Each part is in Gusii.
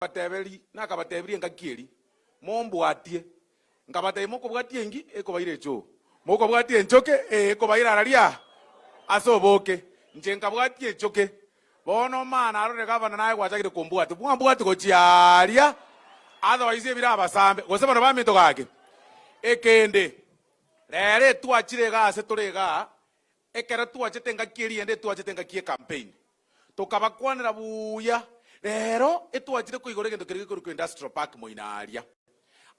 Nakabateberia, nakabatebirie engaki eria, Mombwatie. Nkabatebia, Mokobwatia engi, ekobaira echoo, mokobwatia enchoke, ee, ekobaira araria ase oboke. Inche nkabwatia echoke. Bono omana narorire gavana naye gwachakire kombwatia, bwambwatia gochia aaria, otherwise ebire abasambe, gose bono baminto gaki. Ekende, rero etwachire igaa ase tore igaa, Ekero twachete engaki eria ende etwachete engaki y'ecampaign, tokabakwanera buya, rero etwachire koigora egento keria gekorokwa industrial park moino aria.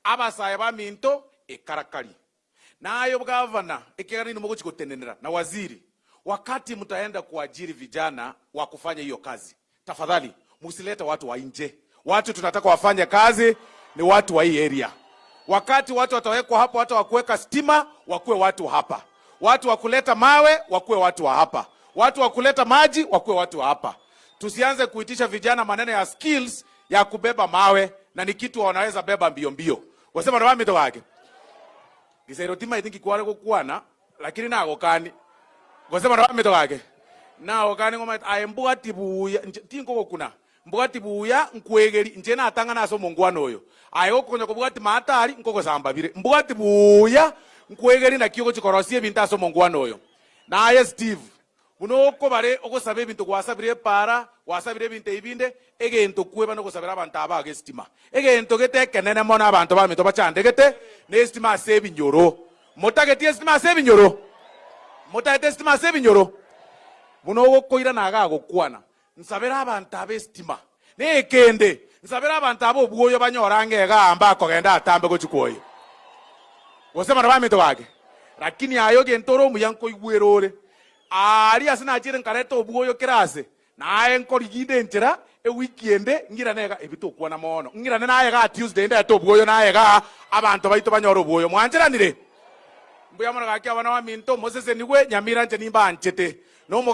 Abasae baminto ekarakari. Naye gavana ekiagera ninwe mogochi gotenenera na waziri, wakati mtaenda kuajiri vijana wa kufanya hiyo kazi, tafadhali musilete watu wa nje. Watu tunataka wafanye kazi ni watu wa hii area. Wakati watu watawekwa hapo, hata wakuweka stima wakuwe watu hapa, watu wa kuleta mawe wakuwe watu wa hapa, watu wa kuleta maji wakuwe watu wa hapa. Tusianze kuitisha vijana maneno ya skills ya kubeba mawe na ni kitu wanaweza beba mbio mbio. Gose bano bamito gake Gisairo timaeti nki kware gokwana lakini nagokani gose bano bamito gake nagokani ng'omaete aye mbwati buya nche tinkogokuna Mbwati buya nkwegeri, inche natang'ana ase omongwana oyo. Aye gokonya kobwati maatari, nkogosamba bire. Mbwati buya nkwegeri naki ogochia korosia ebinto ase omongwana oyo. Na aye Steve, buna okobare ogosaba ebinto gwasabire epaara, gwasabire ebinto ebi binde, egento kweba nogosabera abanto aba age esitima. Egento gete ekenene mono abanto baminto bachandegete nesitima ase ebinyoro. Motageti esitima ase ebinyoro? Motagete esitima ase ebinyoro? Buna ogokoirana iga agokwana, Nsabere abanto aba esitima, na ekende, nsabere abanto aba obwoyo banyore ang'e igaa mbakogenda atambe gochia kwoyia. Gose bana baminto gaki? Lakini aye ogento ore omuya nkoigwera ore. Aaria ase nachire nkareta obwoyo kera ase, naye nkorigia inde enchera, ewiki ende ng'irane iga, ebi tokwana mono, ng'irane naye igaa Tuesday ndete obwoyo naye igaa, abanto baito banyore obwoyo. Mwancheranire? Mbuya mono gaki abana baminto, mosesenigwe, nyamira inche nimbanchete. Nomo.